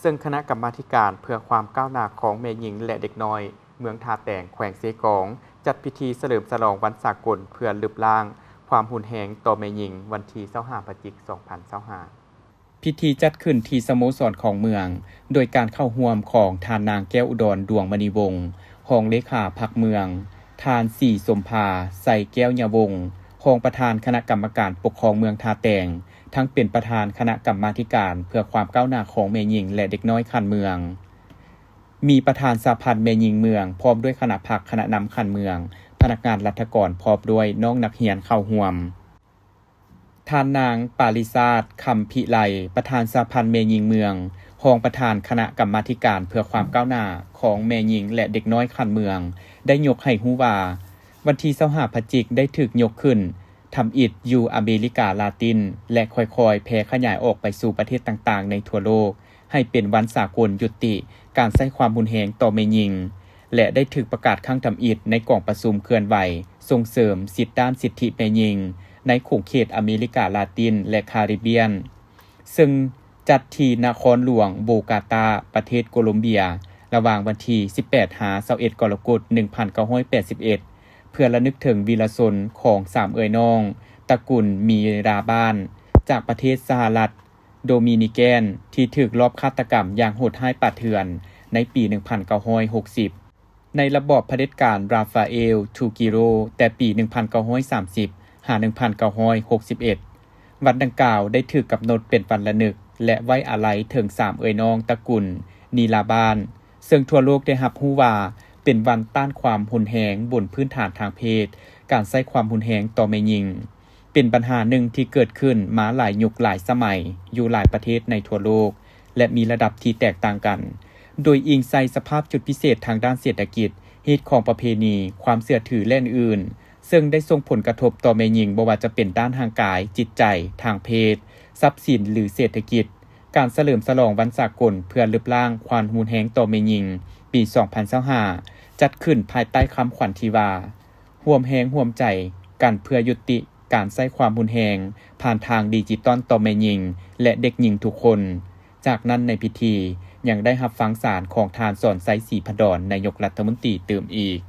ເຊິ່ງຄະນະກຳມາທິການເພື່ອຄວາມກ້າວໜ້າຂອງແມ່ຍິງ ແລະ ເດັກນ້ອຍ ເມືອງທ່າແຕງ ແຂວງເຊກອງ ຈັດພິທີສະເຫຼີມສະຫຼອງວັນສາກົນເພື່ອລຶບລ້າງຄວາມຮຸນແຮງຕໍ່ແມ່ຍິງ ວັນທີຊາວຫ້າ ພະຈິກ ສອງພັນຊາວຫ້າ. ພິທີຈັດຂຶ້ນທີ່ສະໂມສອນຂອງເມືອງ ໂດຍການເຂົ້າຮ່ວມຂອງທ່ານນາງ ແກ້ວອຸດອນ ດວງມະນີວົງ ຮອງເລຂາພັກເມືອງ, ທ່ານ ສີສົມພາ ໄຊແກ້ວຍະວົງ ຮອງປະທານຄະນະກຳມະການປົກຄອງເມືອງທ່າແຕງ ທັງເປັນປະທານຄະນະກຳມາທິການເພື່ອຄວາມກ້າວໜ້າຂອງແມ່ຍິງ ແລະ ເດັກນ້ອຍຂັ້ນເມືອງ, ມີປະທານສະຫະພັນແມ່ຍິງເມືອງ ພ້ອມດ້ວຍຄະນະພັກ, ຄະນະນຳຂັ້ນເມືອງ, ພະນັກງານລັດຖະກອນ ພ້ອມດ້ວຍນ້ອງນັກຮຽນເຂົ້າຮ່ວມ. ທ່ານນາງ ປາລິຊາດ ຄຳພິໄລ ປະທານສະຫະພັນແມ່ຍິງເມືອງ, ຮອງປະທານຄະນະກຳມາທິການເພື່ອຄວາມກ້າວໜ້າຂອງແມ່ຍິງ ແລະ ເດັກນ້ອຍຂັ້ນເມືອງ ໄດ້ຍົກໃຫ້ຮູ້ວ່າ ວັນທີຊາວຫ້າ ພະຈິກ ໄດ້ຖືກຍົກຂຶ້ນທຳອິດຢູ່ອາເມລິກາລາຕິນ ແລະ ຄ່ອຍໆແຜ່ຂະຫຍາຍອອກໄປສູ່ປະເທດຕ່າງໆໃນທົ່ວໂລກ ໃຫ້ເປັນວັນສາກົນຍຸຕິການໃຊ້ຄວາມຮຸນແຮງຕໍ່ແມ່ຍິງ ແລະ ໄດ້ຖືກປະກາດຄັ້ງທຳອິດໃນກອງປະຊຸມເຄື່ອນໄຫວສົ່ງເສີມສິດດ້ານສິດທິແມ່ຍິງໃນຂົງເຂດອາເມລິກາລາຕິນ ແລະ ຄາຣິບຽນ ເຊິ່ງຈັດທີ່ນະຄອນຫຼວງໂບກາຕາ ປະເທດໂກລົມເບຍ ລະຫວ່າງວັນທີສິບແປດ ຫາ ຊາວເອັດ ກໍລະກົດ ໜຶ່ງພັນເກົ້າຮ້ອຍແປດສິບເອັດ ເພື່ອລະນຶກເຖິງວີລະຊົນຂອງສາມເອື້ອຍນ້ອງຕະກຸນມີລາບານ ຈາກປະເທດສະຫະລັດໂດມິນິແກນ ທີ່ຖືກລອບຄາດຕະກຳຢ່າງໂຫດຮ້າຍປ່າເຖື່ອນໃນປີໜຶ່ງພັນເກົ້າຮ້ອຍຫົກສິບ ໃນລະບອບຜະເດັດການຣາຟາເອລ ທູກິໂຣ ແຕ່ປີໜຶ່ງພັນເກົ້າຮ້ອຍສາມສິບ ຫາ ໜຶ່ງພັນເກົ້າຮ້ອຍຫົກສິບເອັດ. ວັນດັ່ງກ່າວໄດ້ຖືກກຳນົດເປັນວັນລະນຶກ ແລະ ໄວ້ອາໄລເຖິງສາມເອື້ອຍນ້ອງຕະກຸນນີລາບານ ເຊິ່ງທົ່ວໂລກໄດ້ຮັບຮູ້ວ່າເປັນວັນຕ້ານຄວາມຮຸນແຮງບົນພື້ນຖານທາງເພດ, ການໃຊ້ຄວາມຮຸນແຮງຕໍ່ແມ່ຍິງ ເປັນບັນຫາໜຶ່ງທີ່ເກີດຂຶ້ນມາຫຼາຍຍຸກຫຼາຍສະໄໝຢູ່ຫຼາຍປະເທດໃນທົ່ວໂລກ ແລະ ມີລະດັບທີ່ແຕກຕ່າງກັນ, ໂດຍອີງໃສ່ສະພາບຈຸດພິເສດທາງດ້ານເສດຖະກິດ, ຮີດຄອງປະເພນີ, ຄວາມເຊື່ອຖື ແລະ ອື່ນໆ ເຊິ່ງໄດ້ສົ່ງຜົນກະທົບຕໍ່ແມ່ຍິງ ບໍ່ວ່າຈະເປັນດ້ານຮ່າງກາຍ, ຈິດໃຈ, ທາງເພດ, ຊັບສິນ ຫຼື ເສດຖະກິດ. ການສະເຫຼີມສະຫຼອງວັນສາກົນເພື່ອລຶບລ້າງຄວາມຮຸນແຮງຕໍ່ແມ່ຍິງ ປີສອງພັນຊາວຫ້າ ຈັດຂຶ້ນພາຍໃຕ້ຄຳຂວັນທີ່ວ່າ ຮ່ວມແຮງຮ່ວມໃຈກັນເພື່ອຍຸຕິການໃຊ້ຄວາມຮຸນແຮງຜ່ານທາງດິຈິຕອນຕໍ່ແມ່ຍິງ ແລະ ເດັກຍິງທຸກຄົນ. ຈາກນັ້ນໃນພິທີຍັງໄດ້ຮັບຟັງສານຂອງທ່ານ ສອນໄຊ ສີພັນດອນ ນາຍົກລັດຖະມົນຕີຕື່ມອີກ.